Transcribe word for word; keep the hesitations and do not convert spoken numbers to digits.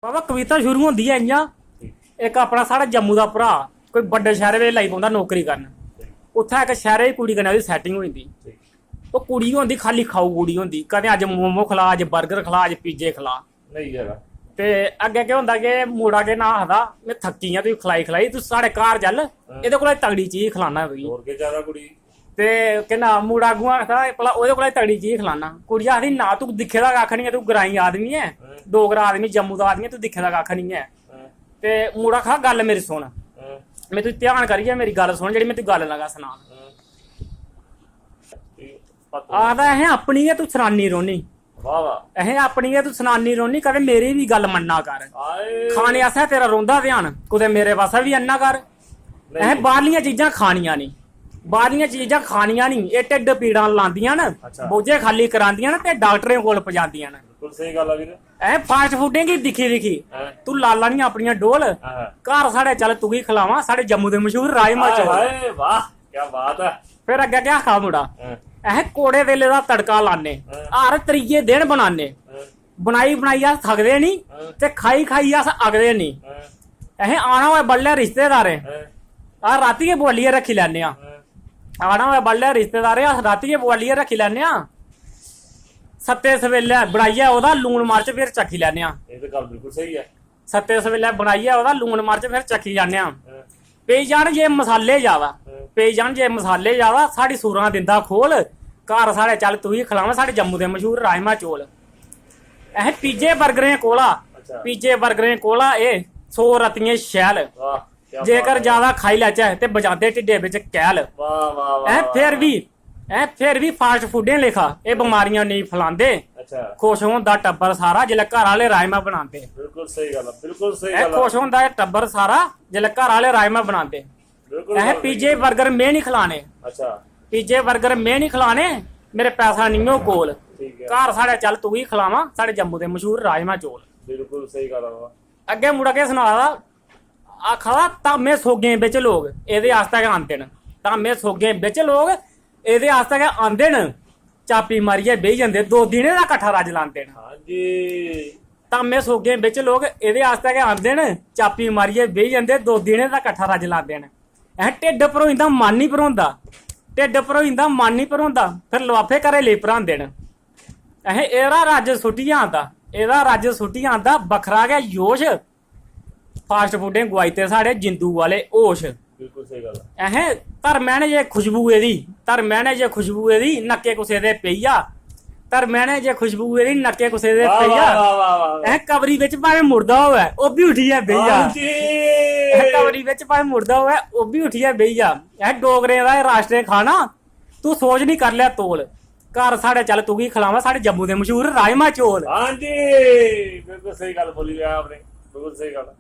बाबा, कविता शुरू होंदी ऐ इ'यां। इक अपना साढ़ा जम्मू दा भ्राऽ कोई बड्डे शैह्रे बिच लगी पौंदा नौकरी करन। उत्थै इक शैह्रे दी कुड़ी कन्नै ओह्दी सैटिंग होई जंदी। ओह् कुड़ी होंदी, खाल्ली खाऊ कुड़ी होंदी, कदें अज्ज मोमो खला, अज्ज बर्गर खला, अज्ज पिज्जे खला। ते अग्गें केह् होंदा कि मुड़ा केह् नांऽ आखदा, "में थक्की आं तुगी खलाई खलाई, तूं साढ़े घर चल, एह्दे कोला तगड़ी चीज खलाना तुगी।" ते केह् नांऽ, मुड़ा अग्गुआं आखदा, "भला ओह्दे कोला तगड़ी चीज खलाना।" कुड़ी आखदी, "ना, तूं दिक्खे दा कक्ख निं ऐ, तूं ग्राईं आदमी ऐ, डोगरा आदमी, जम्मू दा आदमी ऐ, तूं दिक्खे दा कक्ख निं ऐ।" ते मुड़ा आखदा, "गल्ल मेरी सुन, में तुगी ध्यान करियै मेरी गल्ल सुन, जेह्ड़ी में तुगी गल्ल लगा सनान।" आखदा, "अहें, अपनी गै तूं सनानी रौह्नी, अहें, अपनी गै तूं सनानी रौह्नी, कदें मेरी बी गल्ल मन्ना कर। खाने आस्तै तेरा रौंह्दा ध्यान, कुतै मेरे पासै बी अन्ना कर। अहें, बाह्रलियां चीजां खानियां निं, बाह्रलियां चीजां खानियां निं, एह् ढिड्ड पीड़ां लांदियां न, बोझे खाल्ली करांदियां न ते डाक्टरें कोल पजांदियां न।" अहें, फास्ट फूडें गी दिक्खी दिक्खी तूं लाला निं अपनियां डोल, घर साढ़े चल तुगी खलावां, साढ़े जम्मू दे मशहूर राजमा चौल। क्या बात है। फिर अग्गें केह् आखा मुड़ा? अहें, कोड़े तेले दा तड़का लाने, हर त्रिये दिन बनाने, बनाई बनाई अस थकदे निं ते खाई खाई अस अकदे निं। अहें, आना होऐ बडलै रिश्तेदारें, अस रातीं गै बुआलियै रक्खी लैन्ने आं। आना होऐ बडलै रिश्तेदारें, अस रातीं गै बुआलियै रक्खी लैन्ने आं। सत्ते सवेलै बनाइयै ओह्दा लून मर्च फिर चक्खी लैन्ने आं। सत्ते सवेलै बनाइयै ओह्दा लून मर्च फिर चक्खी लैन्ने आं। पेई जान जे मसाले ज्यादा, पेई जान जे मसाले ज्यादा, साढ़ी सुरां दिंदा खोल, घर साढ़े चल तुगी खलावां, साढ़े जम्मू दे मशहूर राजमा चौल। अहें, पिज्जे बर्गरें कोला, पिज्जे बर्गरें कोला एह् सौ रत्तियें शैल। जेकर ज्यादा खाई लैचै ते बजांदे ढिड्डे बिच कैल। अहें, फिर बी, अहें, फिर बी फास्ट फूडें लेखा एह् बमारियां नेईं फैलांदे। खुश होंदा टब्बर सारा जिसलै घर आह्ले राजमा बनांदे। बिल्कुल स्हेई गल्ल ऐ, बिल्कुल स्हेई गल्ल ऐ। खुश होंदा एह् टब्बर सारा जिसलै घर आह्ले राजमा बनांदे। अहें, पिज्जे बर्गर में निं खलाने। पिज्जे बर्गर में निं खलाने, मेरे पैसा निं हो कोल। घर साढ़े चल तुगी खलावां, साढ़े जम्मू दे मशहूर राजमा चौल। बिल्कुल स्हेई गल्ल ऐ बाबा। अग्गें मुड़ा केह् सना दा, आखा दा, "धामें सोगें बिच लोग एह्दे आस्तै गै आंदे न, धामें सोगें बिच लोग एह्दे आस्तै गै आंदे न, चापी मारियै बेही जंदे, दो दिनें दा कट्ठा रज लांदे न।" धामें सोगें बिच लोग एह्दे आस्तै गै आंदे न, चापी मारियै बेही जंदे, दो दिनें दा कट्ठा रज लांदे न। अहें, ढिड्ड भरोई जंदा, मन निं भरोंदा, ढिड्ड भरोई जंदा, मन निं भरोंदा, फिर लफाफे घरै लेई भरांदे न। अहें, एह्दा रज सुट्टियै आंदा, एह्दा रज सुट्टियै आंदा बक्खरा गै जोश। फास्ट फूडें गुआई ते साढ़े जिंदू आह्ले होश। बिल्कुल स्हेई गल्ल ऐ। अहें, धर्मै ने जे खुशबू एह्दी, धर्मै ने जे खुशबू एह्दी, नक्के कुसै दे पेई जा। धर्मै ने जे खुशबू एह्दी, नक्के कुसै दे पेई जा। अहें, कबरी बिच भामें मुर्दा होऐ, ओह् बी उट्ठियै बेही जा। अहें, कबरी बिच भामें मुर्दा होऐ, ओह् बी उट्ठियै बेही जा। अहें, डोगरें दा एह् राश्ट्री खाना, तूं सोच निं कर लै तौल। घर साढ़े चल तुगी खलावां, साढ़े जम्मू दे मशहूर राजमा चौल। हां जी, बिल्कुल स्हेई गल्ल बोली ऐ आपने, बिल्कुल स्हेई गल्ल।